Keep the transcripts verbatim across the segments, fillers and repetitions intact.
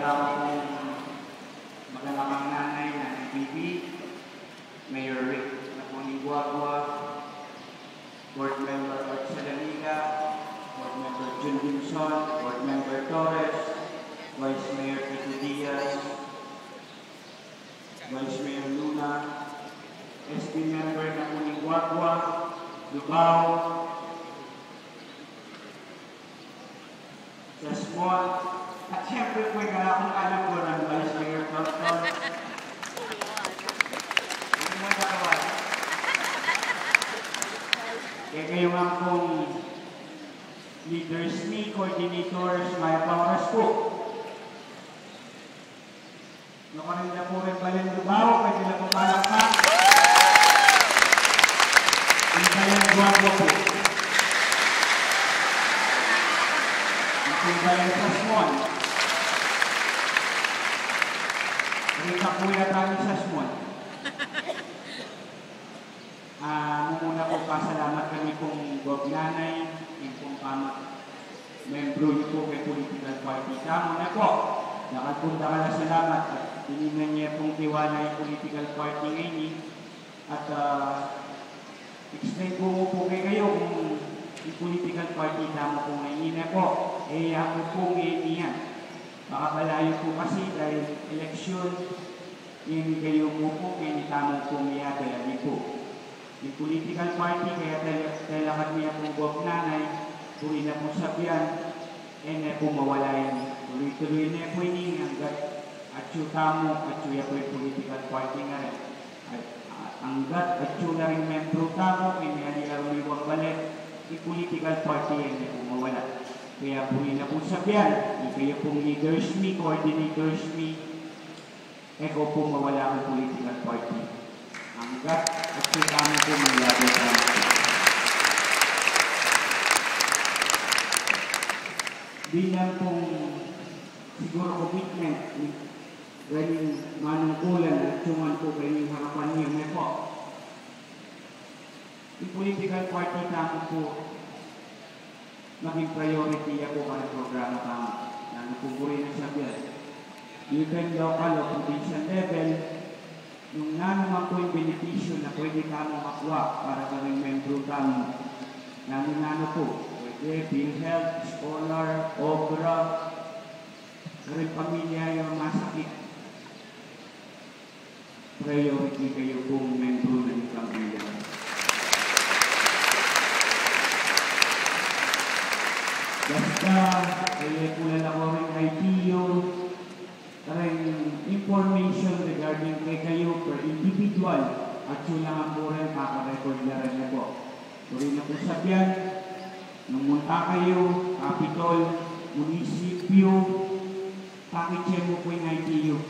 Magandang nanay, Nanay Bibi, Mayor Rick Napoleon Guagua, Board Member Art Salaniga, Board Member Jun Gimson, Board Member Torres, Vice Mayor Tito Diaz, Vice Mayor Luna, S B Member Napoleon Guagua, Lubao, Jasmine, at siyempre po yung anak kong anak ko ng Vice Mayor Tonton. Hindi mo nagawa. Kaya kayo nga pong leaders ni, coordinators, mayap a oras po. Nakarinda po rin pala yung Lubao, pwede na po palakpak. Yung pala yung Guagua po. Yung pala yung Sasmon. Rita po yata yung Sasmon. Ah, muna po, pasalamat kami pong Gov Nanay, yung pong pamag membro niyo po kay political party. Tamu na po. Dakal pong dakal a salamat at tininan niya pong tiwala yung political party ngayon, eh. At, ah, explain po mo po kay kayo kung yung political party tamu po ngayon, eh, na po. Eh, ako po ngayon yan. Baka palayo po kasi dahil eleksyon, ini kayu mu pu, ini tamu pung yabe, ali pu. Ing political party, kaya tela-, telakad mi ya pung Gov Nanay, buri na pung sabian, e ne pu mawala ini. Tuluy-tuluy ne pu ini, anggat atyu tamu, atyu ya pu ing political party ngeni. At, at anggat atyu na ring membru tamu, ini ali a rumiwang bale, ing political party e ne pu mawala. Kaya buri na pung sabian, ikayu pung leaders mi, coordinators mi, e ko pu mawala ing political party. Anggat atyu tamu pu, mawala pu tamu. Bilang pung siguru commitment ni, ganing manungkulan, atyu man pu ganing harapan niyu, ne pu. Ing political party tamu pu, maging priority ya pu kareng programa tamu. Nanu pu buri nang sabian, even local o provincial level, nung nanu man pu ing benepisyu na pwede tamung akua para kareng membru tamu, nanu-nanu pu, pwede PhilHealth, scholar, obra, kareng pamilya yu masakit. Priority kayu pung membru ning kampilan. Basta, e pu lalako ring I T U, ring information regarding kekayu per individual, atyu la ngan pu rin, paka-record la rin ne pu. Buri na pung sabian, nung munta kayu, Kapitol, munisipyu, pakitse mu pu ing I T U.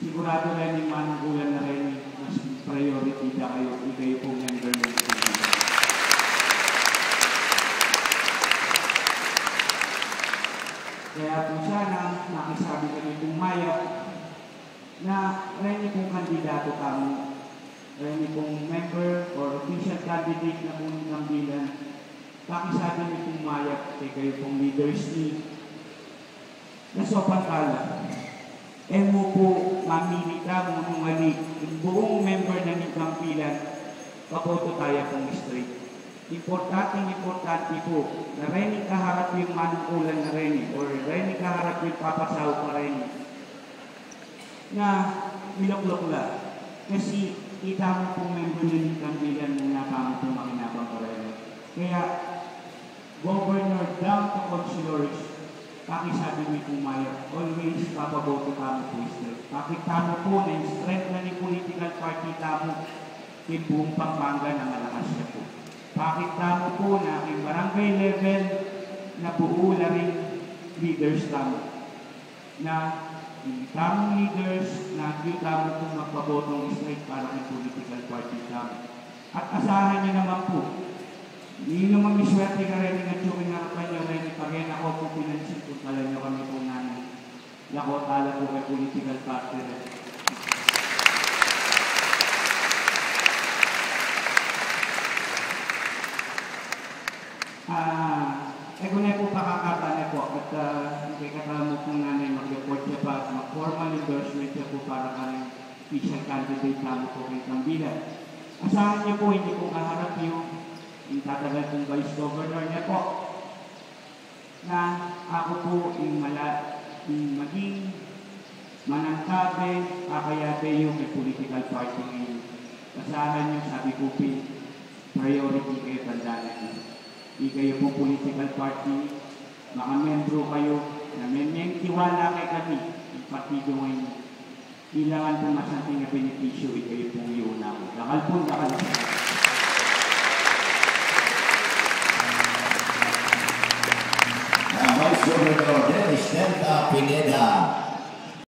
Siguradu reni manungkulan na reni, mas priority da kayu, ikayu pung member ning I T U. Kaya pu sana, makisabi kami pung mayap, na reni pung kandidatu tamu, reni pung member or official candidate na pu ning kampilan, pakisabi mi pung mayap kekayu pung leaders mi, na saupan tala. E mu pu mamili tamu nung ali, ing buung member na ning kampilan, paboto taya pung straight. Importanteng importante pu, na reni kaharap yung manungkulan na reni, or reni kaharap yung papasaup reni, na milukluk la. Kasi itamu pung membru na ning kampilan, muna tamu pung makinabang karela. Kaya, governor down to councilors, pakisabi mi pung mayap, always papaboto tamu pu straight. Pakit tamu pu na ing strength na ning political party tamu, king buung Pampanga na malakas ya pu. Pakit tamu pu na king barangay level na buu la ring leaders tamu, na ing tamung leaders, na atyu tamu pung magpabotong straight para king political party tamu. At asahan yu naman pu, ninu mang miswerte kareni, atyu king arapan yu reni, pag e na ko pu pinansin, puntalan yu kami pung nanay. Lako tala pu keng political party reni. Ah, e ku ne pu pakakaba ne pu, at, ah, ing kekatamu pung nanay, mag-report ya pa, mag- formal endorsement niya po para kang official candidate namu po keng Cambilan. Asahan niyo po, ini pong kaharap niyo, ing tatagal pong vice governor niya po, na aku po ing mala-, ing maging manantabe, kakayabe yu keng political party ngeni. Asahan niyo, sabi ko pin, priority kayu, tandanan yu. Ikayu pong political party, makamembro kayu, na memeng tiwala kekami, ing partido ngeni, ilangan pong masanting a benepisyu, ikayu pong iuna ku. Dakal pong dakal. Ah, Vice Governor Dennis Denta Pineda.